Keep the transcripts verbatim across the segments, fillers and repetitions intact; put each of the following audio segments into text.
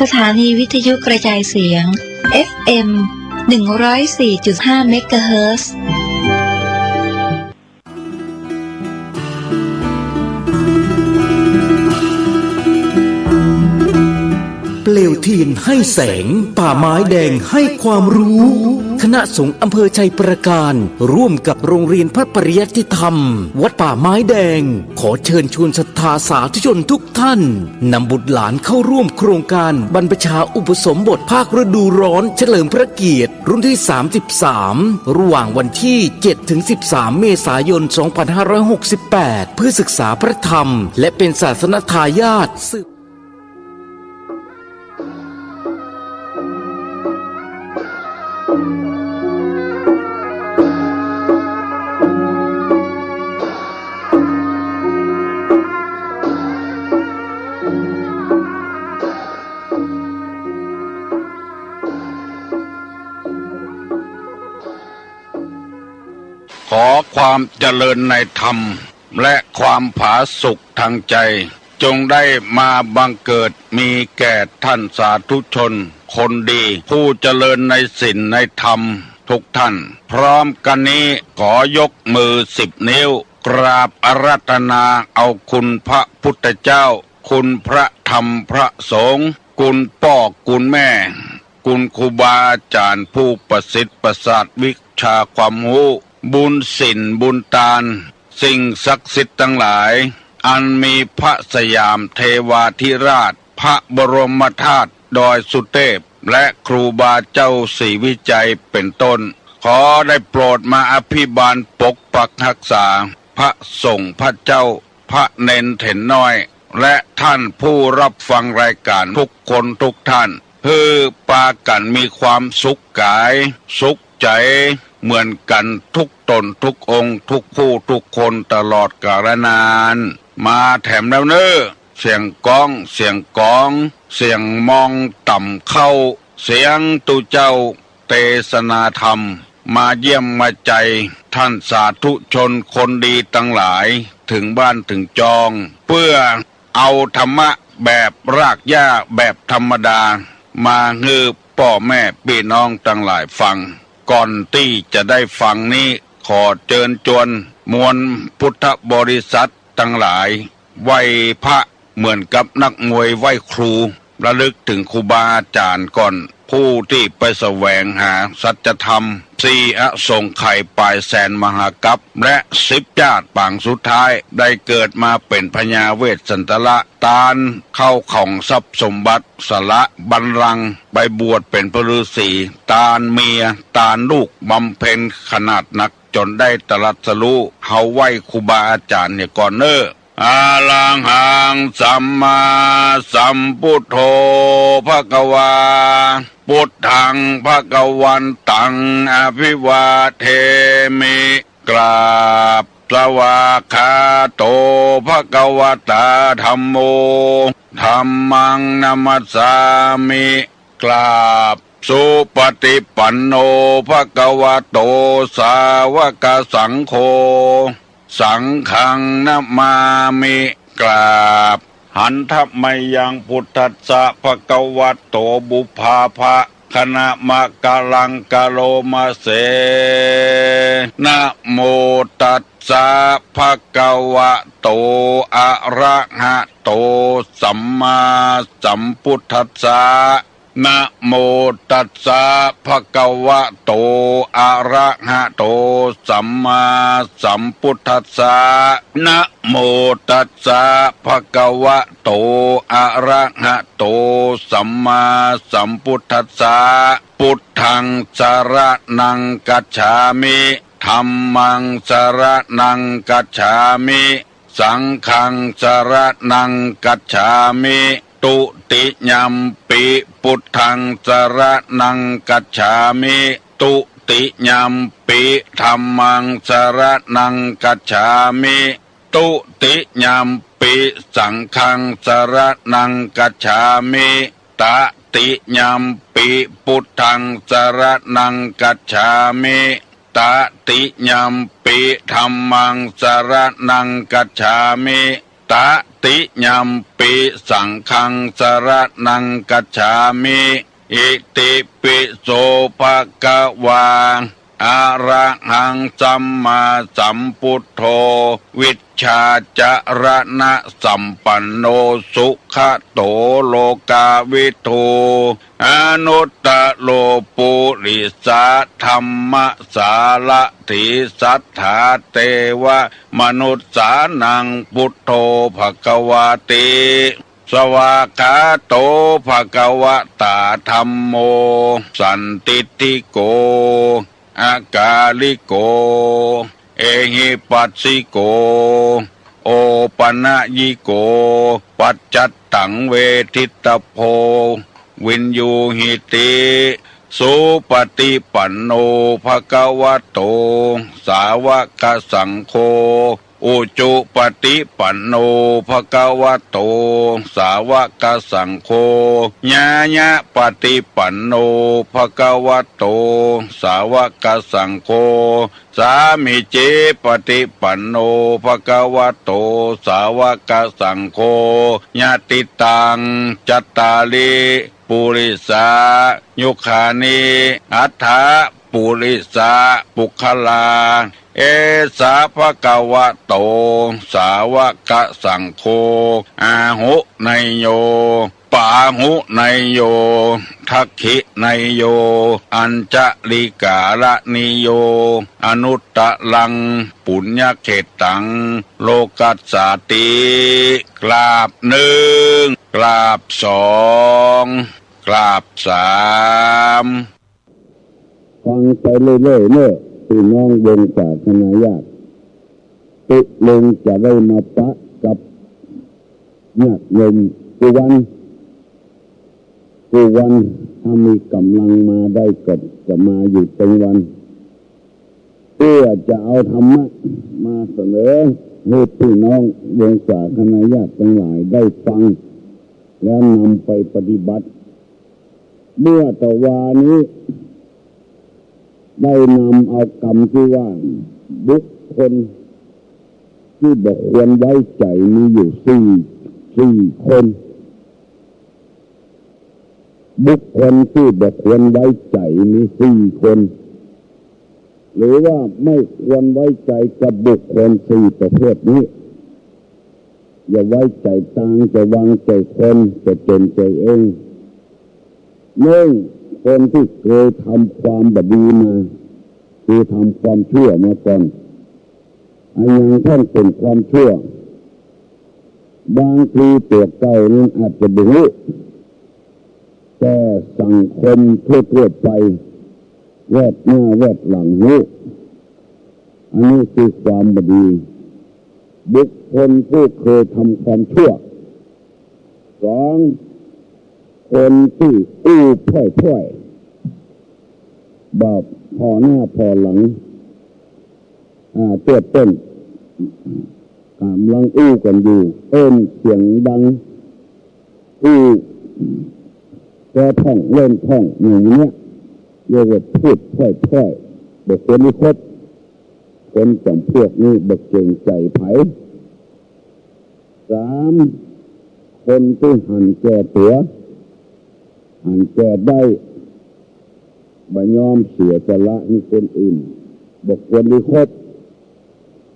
สถานีวิทยุกระจายเสียง เอฟเอ็ม หนึ่งร้อยสี่จุดห้า เมกะเฮิรตซ์ เปลวเทียนให้แสง ป่าไม้แดงให้ความรู้ คณะสงฆ์อำเภอชัยปราการ ร่วมกับโรงเรียนพระปริยัติธรรม วัดป่าไม้แดง ขอเชิญชวนศรัทธาสาธุชนทุกท่าน นำบุตรหลานเข้าร่วมโครงการบรรพชาอุปสมบทภาคฤดูร้อนเฉลิมพระเกียรติ รุ่นที่ สามสิบสาม ระหว่างวันที่ เจ็ดถึงสิบสาม เมษายน สองพันห้าร้อยหกสิบแปด เพื่อศึกษาพระธรรม และเป็นศาสนทายาทสืบ ขอความเจริญในธรรม และความผาสุกทางใจ จงได้มาบังเกิดมีแก่ท่านสาธุชนคนดี ผู้เจริญในศีลในธรรมทุกท่าน พร้อมกันนี้ขอยกมือสิบนิ้ว กราบอาราธนาเอาคุณพระพุทธเจ้า คุณพระธรรมพระสงฆ์ คุณป้อคุณแม่ คุณครูบาอาจารย์ผู้ประสิทธิ์ประสาทวิชาความรู้ บุญศีลบุญตาน สิ่งศักดิ์สิทธิ์ทั้งหลาย อันมีพระสยามเทวาธิราช พระบรมธาตุดอยสุเทพ และครูบาเจ้าศรีวิชัยเป็นต้น ขอได้โปรดมาอภิบาลปกปักรักษา พระสงฆ์พระเจ้า พระเณรเถรน้อย และท่านผู้รับฟังรายการทุกคนทุกท่าน หื้อปากั๋นมีความสุขกาย สุขใจ เหมือนกั๋นทุกต๋นทุกองค์ ทุกผู้ทุกคนตลอดกาลนาน มาแถมแล้วเน่อ เสียงก้อง เสียงก๋อง เสียงมองต่ำเข้า เสียงตุ๊เจ้า เตสนาธรรม มาเยี่ยมมาใจท่านสาธุชนคนดีตังหลาย เถิงบ้านเถิงจอง เปื้อเอาธรรมะแบบรากหญ้าแบบธรรมดา มาหื้อป้อแม่ปี้น้องตังหลายฟัง ก่อนตี้จะได้ฟังนี้ ขอเจิญจวนมวลพุทธบริษัทตังหลาย ไหว้พระเหมือนกับนักมวยไหว้ครู ระลึกเถิงครูบาอาจ๋ารย์ก่อน ผู้ตี้ไปแสวงหาสัจธรรม สี่อสงไขยป๋ายแสนมหากัป และสิบจาติปางสุดท้าย ได้เกิดมาเป๋นพญาเวสสันตระ ตานข้าวของทรัพย์สมบัติ สละบัลลังก์ ไปบวชเป๋นพระฤาษี ตานเมีย ตานลูก บำเพ็ญขนาดนัก จ๋นได้ตรัสรู้ เฮาไหว้ครูบาอาจ๋ารย์เหียก่อนเน่อ อะระหังสัมมาสัมพุทโธภะคะวา พุทธังภะคะวันตังอะภิวาเทมิ กราบ สวากขาโตภะคะวะตาธัมโม ธัมมังนะมัสสามิ กราบ สุปฏิปันโนภะคะวะโตสาวกสังโฆ สังฆังนะมามิ กราบ หันทะมะยังพุทธัสสะภะคะวะโต ปุพพาภะคะนะมะกะลังกะโลมะเส นะโมตัสสะภะคะวะโต อะระหะโต สัมมาสัมพุทธัสสะ นะโมตัสสะภะคะวะโต อะระหะโต สัมมาสัมพุทธัสสะ นะโมตัสสะภะคะวะโต อะระหะโต สัมมาสัมพุทธัสสะ พุทธังสะระณังคัจฉามิ ธัมมังสะระณังคัจฉามิ สังฆังสะระณังคัจฉามิ ตุติยัมปิพุทธังสะระณังคัจฉามิ ตุติยัมปิธัมมังสะระณังคัจฉามิ ตุติยัมปิสังฆังสะระณังคัจฉามิ ตติยัมปิพุทธังสะระณังคัจฉามิ ตติยัมปิธัมมังสะระณังคัจฉามิ ต ติยัมปิ สังฆัง สรณัง คัจฉามิ อิติปิ โส ภะคะวา อะระหัง สัมมาสัมพุทโธ วิชชาจรณะสัมปันโน สุขะโต โลกาวิทู อนุตตโร ปุริสะธัมมสารถี สัตถาเตวะมนุสสานัง พุทโธ ภะคะวาติ สวากขาโต ภะคะวะตา ธัมโม สันทิฏฐิโก อากาลิโก เอหิปัสสิโก โอปะนะยิโก ปัจจัตตัง เวทิตตะโพ วิญญูหิติ สุปะฏิปันโน ภะคะวะโต สาวะกะสังโฆ อุจุปะฏิปันโน ภะคะวะโต สาวะกะสังโฆ ญาญะปะฏิปันโน ภะคะวะโต สาวะกะสังโฆ สามีจิปะฏิปันโน ภะคะวะโต สาวะกะสังโฆ ยะติตัง จัตตาริ ปุริสา ยุคานิ อัฏฐะ ปุริสะ ปุคคลา เอสะ ภะคะวะโต สาวะกะสังโฆ อาหุเนยโย ปาหุเนยโย ทักขิเนยโย อัญชลิกาละนิโย อนุตตะรัง ปุญญะเขตตัง โลกัสสาติ กราบหนึ่ง กราบสอง กราบสาม ฟังไปเรื่อยๆ เน่อ ปี้น้องวงศาคณาญาติ ตุ๊ลุงจะได้มาปะกับญาติโยมกู้วัน กู้วัน ถ้ามีก๋ำลังมาได้ก็จะมาอยู่ตึงวัน เปื้อจะเอาธรรมะมาเสนอหื้อปี้น้องวงศาคณาญาติตังหลายได้ฟัง แล้วนำไปปฏิบัติ เมื่อตะวานี้ ได้นำเอากำตี้ว่า บุคคลตี้บ่ควรไว้ใจ๋มีอยู่สี่ สี่คน บุคคลตี้บ่ควรไว้ใจ๋มีสี่คน หรือว่าไม่ควรไว้ใจ๋กับบุคคลสี่ประเภทนี้ อย่าไว้ใจ๋ตาง จะวางใจ๋คน จะจ๋นใจ๋เอง นึ่ง คนตี้เกยทำความบ่ดีมา คือทำความชั่วมาก่อน อะหยังพ่องเป๋นความชั่ว บางทีตั๋วเก่านั้นอาจจะบ่ฮู้ แต่สังคมทั่วๆ ไป แวดหน้าแวดหลังฮู้ อันนี้คือความบ่ดี บุคคลผู้เคยทำความชั่ว สอง คนตี้อู้พ่อยๆ บ่ผ่อหน้าผ่อหลัง อ่า เตื้อเปิ้น ก๋ำลังอู้กั๋นอยู่ เอิ้นเสียงดัง อู้แก้พ่องเล่นพ่องอย่างเนี้ย เรียกว่าพูดพ่อยๆ บ่ควรได้คบ คนจ๋ำพวกนี้บ่เกรงใจ๋ใผ สาม คนตี้หันแก่ตั๋ว หันแก่ได้ บ่ยอมเสียสละหื้อคนอื่น บ่ควรได้คบ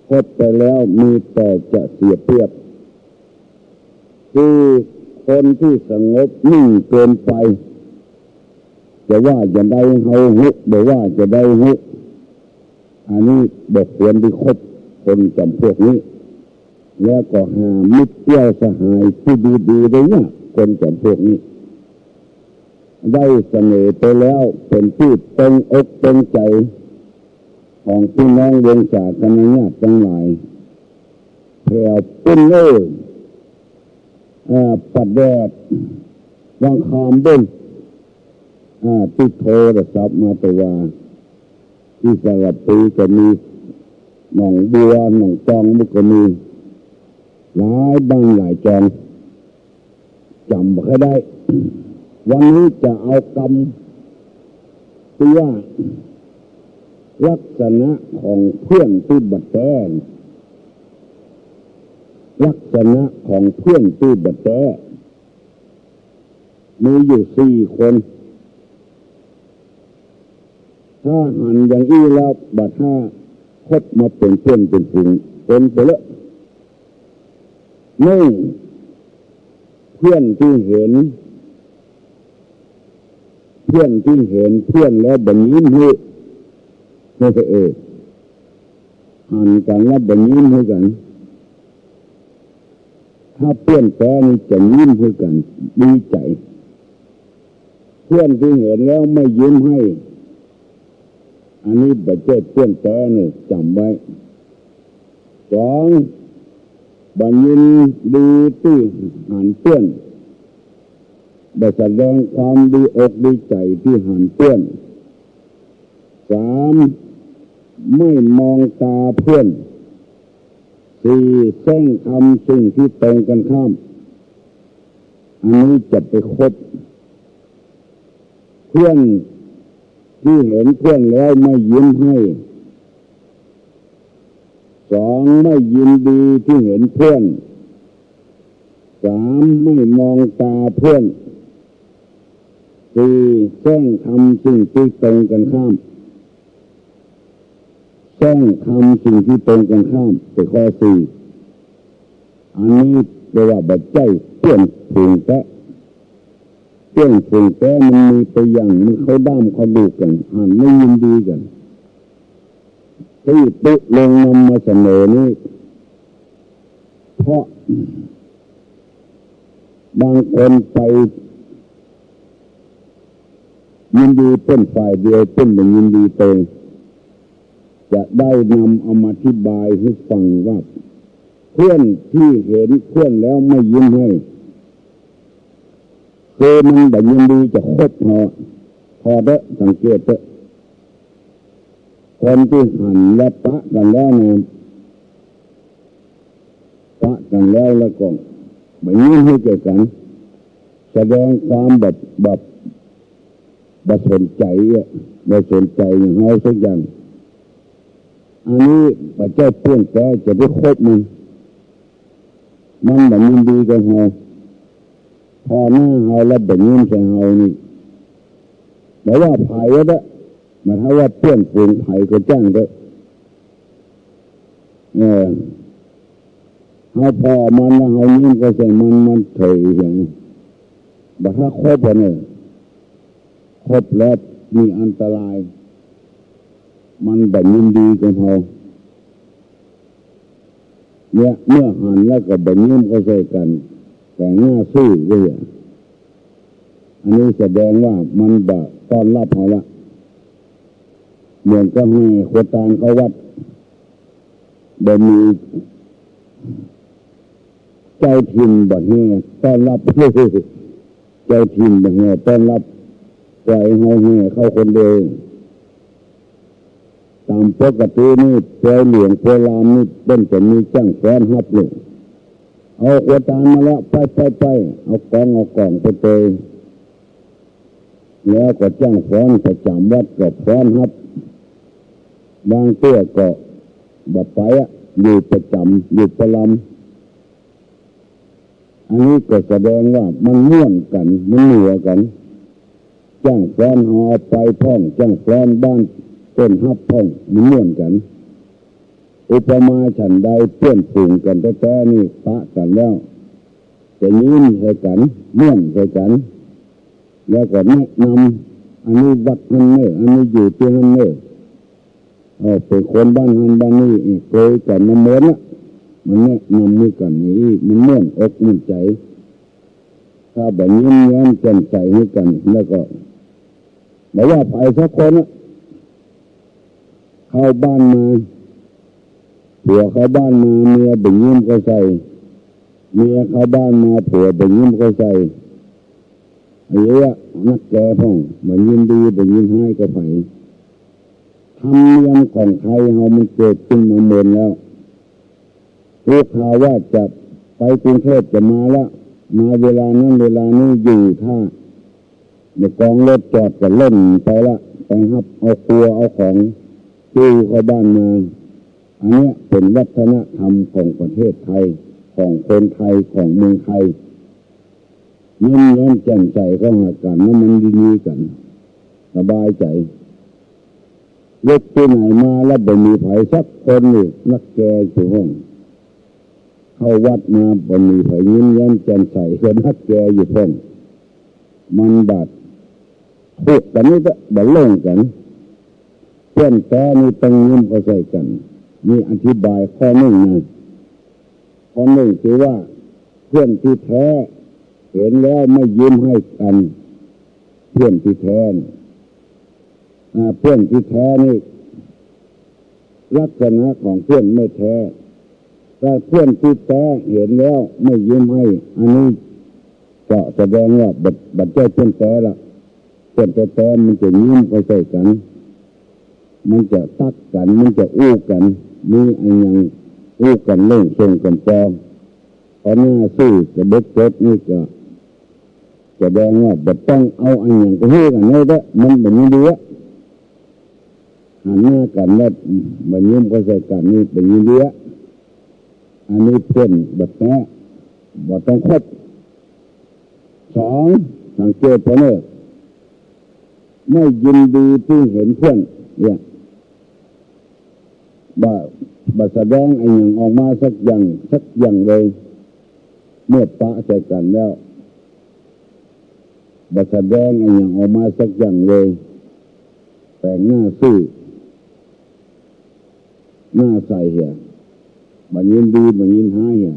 คบไปแล้วมีแต่จะเสียเปรียบ สี่ คนตี้สงบนิ่งเกินไป จะว่าจะใดเฮาฮู้ บ่ว่าจะใดฮู้ อันนี้บ่ควรได้คบคนจ๋ำพวกนี้ แล้วก็หามิตรเตี้ยวสหายตี้ดีๆ ได้ยาก คนจ๋ำพวกนี้ ได้เสนอไปแล้วเป๋นตี้ตรงอกตรงใจ๋ของปี้น้องวงศาคณาญาติตังหลาย แถวปุ้นเน่อ อ่า ป่าแดด วังคามปุ้น อ่า ตี้โทรศัพท์มาตะวา ตี้สระบุรีก็มี หนองบัว หนองจองปุ้นก็มี หลายบ้านหลายจอง จ๋ำบ่ค่อยได้ วันนี้จะเอากำตี้ว่า ลักษณะของเพื่อนตี้บ่แต๊ ลักษณะของเปื้อนตี้บ่แต๊ มีอยู่สี่คน ถ้าหันอย่างอี้แล้วบ่ถ้าคบมาเป๋นเปื้อนเป๋นฝูง เป๋นไปเลอะ นึ่ง เปื้อนตี้หัน เปื้อนตี้หันเปื้อนแล้วบ่ยิ้มหื้อ เออ หันกั๋นแล้วบ่ยิ้มหื้อกั๋น ถ้าเปื้อนแต๊นี่จะยิ้มหื้อกั๋น ดีใจ๋ เปื้อนตี้หันแล้วไม่ยิ้มให้ อันนี้บ่ใจ้เปื้อนแต๊เน่อ จ๋ำไว้ สอง บ่ยินดีตี้หันเปื้อน บ่แสดงความดีอกดีใจ๋ตี้หันเปื้อน สาม ไม่มองต๋าเปื้อน สี่ แสร้งทำสิ่งตี้ตรงกั๋นข้าม อันนี้จะไปคบ เปื้อนตี้หันเปื้อนแล้วไม่ยิ้มให้ สอง ไม่ยินดีตี้หันเปื้อน สาม ไม่มองต๋าเปื้อน สี่ แสร้งทำสิ่งตี้ตรงกั๋นข้าม แสร้งทำสิ่งตี้ตรงกั๋นข้าม เป๋นข้อสี่ อันนี้เรียกว่าบ่ใจ้เปื้อนฝูงแต๊ เปื้อนฝูงแต๊มันมีไปอย่าง มันเข้าด้ามเข้าดูกกั๋น หันไม่ยินดีกั๋น ตี้ตุ๊ลงนำมาเสนอนี้ เพราะบางคนไปยินดีเปิ้นฝ่ายเดียว เปิ้นบ่ยินดีเตย จะได้นำเอามาอธิบายหื้อฟังว่า เปื้อนตี้หันเปื้อนแล้วไม่ยิ้มให้ คือมันบ่ยินดีจะคบเฮา ผ่อเต๊อะ สังเกตเต๊อะ คนตี้หันแล้วปะกั๋นแล้วนะ ปะกั๋นแล้ว แล้วก็บ่ยิ้มหื้อแก่กั๋น แสดงความแบบ แบบ บ่สนใจ๋อะ บ่สนใจ๋อย่างเฮาสักอย่าง อันนี้บ่ใจ้เปื้อนแต๊ จะไปคบมัน มันบ่ยินดีกับเฮา ผ่อหน้าเฮาแล้วบ่ยิ้มใส่เฮานี่ บ่ว่าใผเต๊อะ บ่ถ้าว่าเปื้อนฝูงใผก็จ้างเต๊อะ เออ เฮาผ่อมันแล้วเฮายิ้มก็ใส่มัน มันเฉยเฉย บ่ถ้าคบกั๋นเน่อ คบแล้วมีอันตราย มันบ่ยินดีกับเฮา เนี่ย เมื่อหันแล้วก็บ่ยิ้มก็ใส่กั๋น แต่งหน้าซื่อก็อย่าง อันนี้แสดงว่ามันบ่ต้อนรับเฮาละ เหมือนกับแห่ครัวตานเข้าวัด บ่มีเจ้าถิ่นบ่แห่ต้อนรับ เจ้าถิ่นบ่แห่ต้อนรับ ปล่อยเฮาแห่เข้าคนเดียว ต๋ามปกตินี่ ปวยหลวงปวยลามนี่ เปิ้นจะมีจ้างฟ้อนฮับลูก เอาครัวตานมาแล้ว ไป ไป ไป เอากอง เอาก๋องไปเตย แล้วก็จ้างฟ้อนประจ๋ำวัดก็ฟ้อนฮับ บางเตื้อก็บ่ไปอะ อยู่ประจ๋ำ อยู่ประลำ อันนี้ก็แสดงว่ามันม่วนกั๋น มันเหนือกั๋น จ้างฟ้อนฮอไปพ่อง จ้างฟ้อนบ้านต้นฮับพ่อง มันม่วนกั๋น อุปมาฉันใด เปื้อนฝูงกั๋นแต๊ๆ นี่ปะกั๋นแล้ว จะยิ้มใส่กั๋น ม่วนใส่กั๋น แล้วก็แนะนำ อันนี้วัดหั้นเน่อ อันนี้อยู่ตี้หั้นเน่อ เออ เป๋นคนบ้านหั้นบ้านนี้ เกยกั๋นมาเมินละ มันแนะนำหื้อกั๋นนี่ มันม่วนอกม่วนใจ๋ ถ้าบ่ยิ้มแย้มแจ่มใสหื้อกั๋น แล้วก็บ่ว่าใผสักคนอะ เข้าบ้านมา ผัวเข้าบ้านมา เมียบ่ยิ้มก็ใส่ เมียเข้าบ้านมา ผัวบ่ยิ้มก็ใส่ อันเนี้ยนักแก่พ่อง บ่ยินดี บ่ยินฮ้ายกับใผ ธรรมเนียมของไทยเฮามันเกิดขึ้นมาเมินแล้ว รู้ข่าวว่าจะไปกรุงเทพฯ จะมาละ มาเวลานั้นเวลานี้ อยู่ท่า ในกองรถจอดก็เล่นไปละ ไปฮับเอาครัวเอาของ ปลิวเข้าบ้านมา อันเนี้ยเป๋นวัฒนธรรมของประเทศไทย ของคนไทย ของเมืองไทย ยิ้มแย้มแจ่มใสเข้าหากั๋น แล้วมันดีๆ กั๋น สบายใจ๋ ลุกตี้ไหนมาแล้วบ่มีใผสักคนนี่รังแกอยู่พ่อง เข้าวัดมาบ่มีใผยิ้มแย้มแจ่มใส ก็รังแกอยู่พ่อง มันบาด ถูกกั๋นนี่ก็บ่ลงกั๋น เปื้อนแต๊นี่ต้องยิ้มเข้าใส่กั๋น นี่อธิบายข้อนึ่งนะ ข้อนึ่งคือว่าเปื้อนตี้แต๊เห็นแล้วไม่ยิ้มหื้อกั๋น เปื้อนตี้แต๊นี่ อ่า เปื้อนตี้แต๊นี่ ลักษณะของเปื้อนไม่แต๊ ถ้าเปื้อนตี้แต๊เห็นแล้วไม่ยิ้มหื้อ อันนี้ก็แสดงว่าบ่ บ่ใจ้เปื้อนแต๊ละ เปื้อนแต๊ๆ มันจะยิ้มเข้าใส่กั๋น มันจะตั๊กกั๋น มันจะอู้กั๋น มีอะหยังอู้กั๋นเล่งส่งกั๋นปอ พอหน้าซื่อจะเบ็ดเสร็จนี่ก็แสดงว่าบ่ต้องเอาอะหยังไปหื้อกั๋นเลยเด้อ มันบ่ยินดีอะ หันหน้ากั๋นแล้วบ่ยิ้มเข้าใส่กั๋นนี่บ่ยินดีอะ อันนี้เปื้อนบ่แต๊ บ่ต้องคบ สอง สังเกตพ่องเน่อ ไม่ยินดีตี้เห็นเปื้อนเนี่ย บ่ บ่แสดงอะหยังออกมาสักอย่าง สักอย่างเลย เมื่อปะใส่กั๋นแล้ว บ่แสดงอะหยังออกมาสักอย่างเลย แป๋งหน้าซื่อ หน้าใสเหีย บ่ยินดี บ่ยินฮ้ายเหีย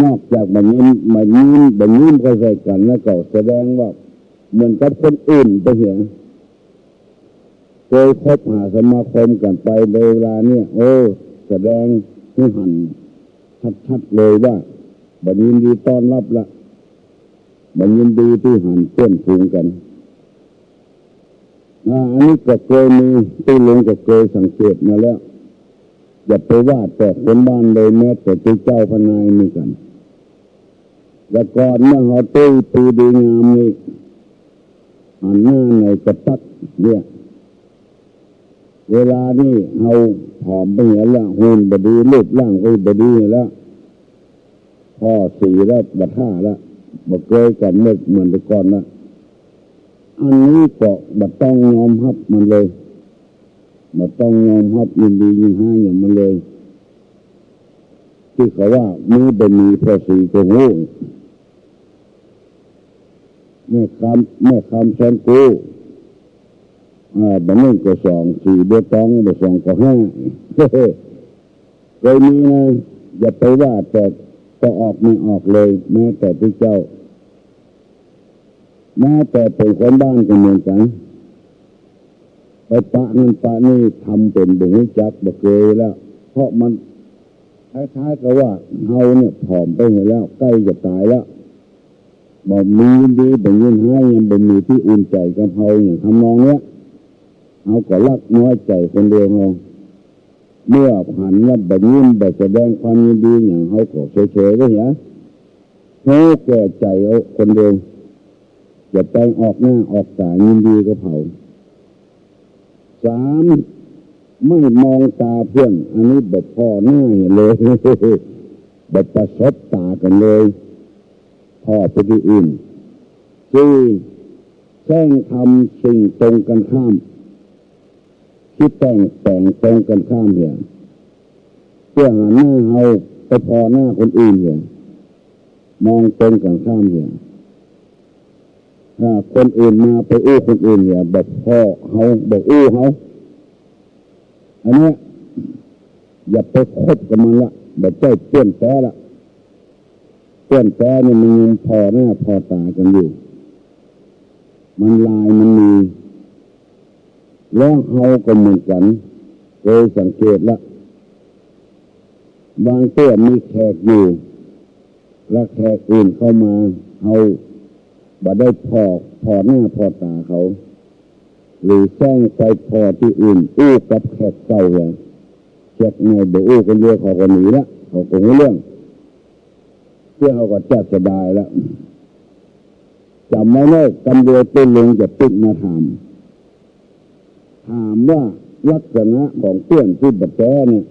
นอกจากบ่ยิ้ม บ่ยิ้ม บ่ยิ้มเข้าใส่กั๋นแล้วก็แสดงว่าเหมือนกับคนอื่นไปเหีย เคยคบหาสมาคมกั๋นไปในเวลาเนี่ย โอ้ แสดงหื้อหันชัดๆ เลยว่าบ่ยินดีต้อนฮับละ บ่ยินดีตี้หันเปื้อนฝูงกั๋น อ่า อันนี้ก็เกยมี ตุ๊ลุงก็เกยสังเกตมาแล้ว อย่าไปว่าแต่คนบ้านเลย แม้แต่ตุ๊เจ้าพระนายเหมือนกั๋น แต่ก่อนเมื่อเฮาตุ๊ปูดีงามนี่ หันหน้าไหนก็ตั๊กเนี่ย เวลานี้เฮาผอมไปเหียละ หุ่นบ่ดี รูปร่างก็บ่ดีแล้ว ผ่อสีแล้วบ่ถ้าละ บ่เกยกั๋นเหมือน เหมือนแต่ก่อนละ อันนี้ก็บ่ต้องยอมฮับมันเลย บ่ต้องยอมฮับยินดียินฮ้ายอย่างมันเลย ตี้เขาว่ามีบ่มีผ่อสีก็ฮู้ แม่คำ แม่คำแสนกู้ อ่า บ่นึ่งก็สอง สี่บัวตอง บ่สองก็ห้า เกยมีนะ อย่าไปว่าแต่ตะออกไม่ออกเลย แม้แต่ตุ๊เจ้า แม้แต่เป๋นคนบ้านก็เหมือนกั๋น ไปปะนั่นปะนี่ ทำเป๋นบ่ฮู้จัก บ่เกยแล้ว เพราะมันคล้ายๆ กับว่าเฮาเนี่ยผอมไปเหียแล้ว ใก้จะต๋ายแล้ว บ่มียินดี บ่ยินฮ้าย ยังบ่มีตี้อุ่นใจ๋กับเฮา อย่างทำนองเนี้ย เฮาก็ลักน้อยใจ๋คนเดียวเฮา เมื่อหันแล้วบ่ยิ้ม บ่แสดงความยินดีหยัง เฮาก็เฉยๆ ไว้เหีย ฮู้แก่ใจ๋เอาคนเดียว อย่าไปออกหน้าออกต๋ายินดีกับเขา สาม ไม่มองตาเพื่อน อันนี้บ่ผ่อหน้าเหียเลย บ่ประสบต๋ากั๋นเลย ผ่อไปตี้อื่น สี่ แสร้งทำสิ่งตรงกั๋นข้าม คิดแต่งแป๋งตรงกั๋นข้ามเหีย เปื้อหันหน้าเฮาไปผ่อหน้าคนอื่นเหีย มองตรงกั๋นข้ามเหีย ถ้าคนอื่นมาไปอู้คนอื่นเหีย บ่ผ่อเฮา บ่อู้เฮา อันเนี้ย อย่าไปคบกับมันละ บ่ใจ้เปื้อนแต๊ละ เปื้อนแต๊นี่มันยังผ่อหน้าผ่อต๋ากั๋นอยู่ มันลายมันมี แล้วเฮาก็เหมือนกั๋น เกยสังเกตละ บางเตื้อมีแขกอยู่ แล้วแขกอื่นเข้ามา เฮาบ่ได้ผ่อ ผ่อหน้าผ่อต๋าเขา หรือแสร้งไปผ่อตี้อื่น อู้กับแขกเก่าเหีย แขกใหม่บ่อู้คนเดียว เขาก็หนีละ เขาก็ฮู้เรื่อง เตื้อเฮาก็จัดสบายละ จ๋ำไว้เน่อ กำเดียวตุ๊ลุงจะปิ๊กมาถาม ถามว่าลักษณะของเปื้อนตี้บ่แต๊เนี่ย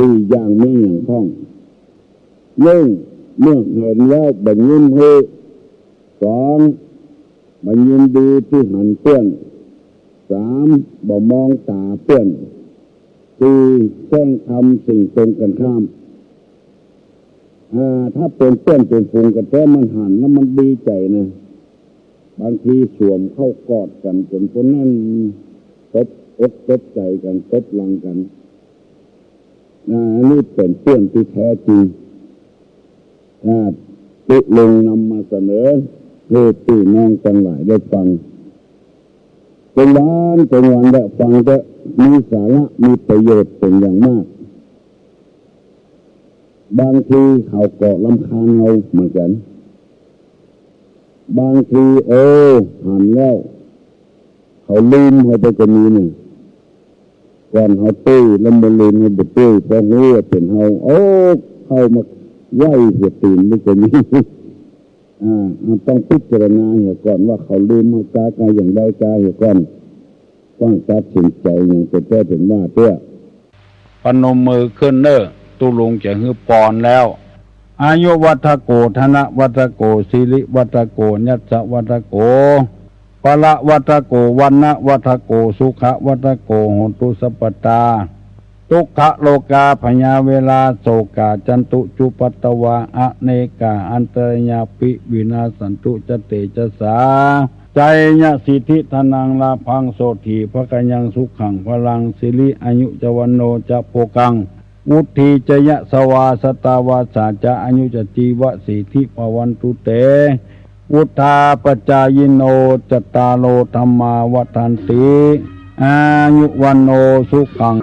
สี่อย่างมีอย่างพ่อง นึ่ง เมื่อหันแล้วบ่ยิ้มหื้อ สอง บ่ยินดีตี้หันเปื้อน สาม บ่มองต๋าเปื้อน สี่ แจ้งทำสิ่งตรงกันข้าม อ่า ถ้าเป๋นเปื้อนเป๋นฝูงกั๋นแต๊ มันหันแล้วมันดีใจ๋นะ บางทีสวมเข้ากอดกั๋นจ๋นปนแน่น ตบอกตบใจ๋กั๋น ตบหลังกั๋น อ่า อันนี้เป๋นเปื้อนตี้แต๊จริง อ่า ตุ๊ลุงนำมาเสนอหื้อปี้น้องตังหลายได้ฟัง เป๋นวันเป๋นวันแต๊ ฟังเต๊อะ มีสาระ มีประโยชน์เป๋นอย่างมาก บางทีเขาก็รำคาญเฮาเหมือนกั๋น บางที เออ หันแล้ว เขาลืมเฮาไปก็มีเนี่ย ก่อนเฮาตุ้ยแล้วบ่ลืมเฮาบ่ตุ้ย พอฮู้ว่าเป๋นเฮา โอ้ เข้ามาไหว้หัวตี๋นนี่ก็มี อ่า เฮาต้องพิจารณาเหียก่อนว่าเขาลืมเฮากากาอย่างใดกาเหียก่อน ต้องตัดสินใจ๋อย่างเป๋นแต๊เป๋นว่าเตื้อ ปนมมือขึ้นเน่อ ตุ๊ลุงจะหื้อปอนแล้ว อายุวัฑโก ธนวัฑโก สิริวัฑโก ยัสสวัฑโก พละวัฑโก วรรณวัฑโก สุขวัฑโก โหนตุ สัพพตา ทุกขโรคา พยา เวรา โสกา จันตุ จุปัตตวา อเนกา อันตรายาปิ วินาสสันตุ จะเตจสา จายสิทธิ ธนัง ลาภัง โสตถี ภะคะยัง สุขัง พลัง สิริ อายุ จะ วัณโณ จะ โภคัง วุฑฒี จะ ยะสวา สะตาวัสสา จะ อายุ จะ จีวะ สิทธิ ภะวันตุ เต วุฑฒาปะจายิโน จัตตาโร ธัมมา วัฑฒันติ อายุ วัณโณ สุขัง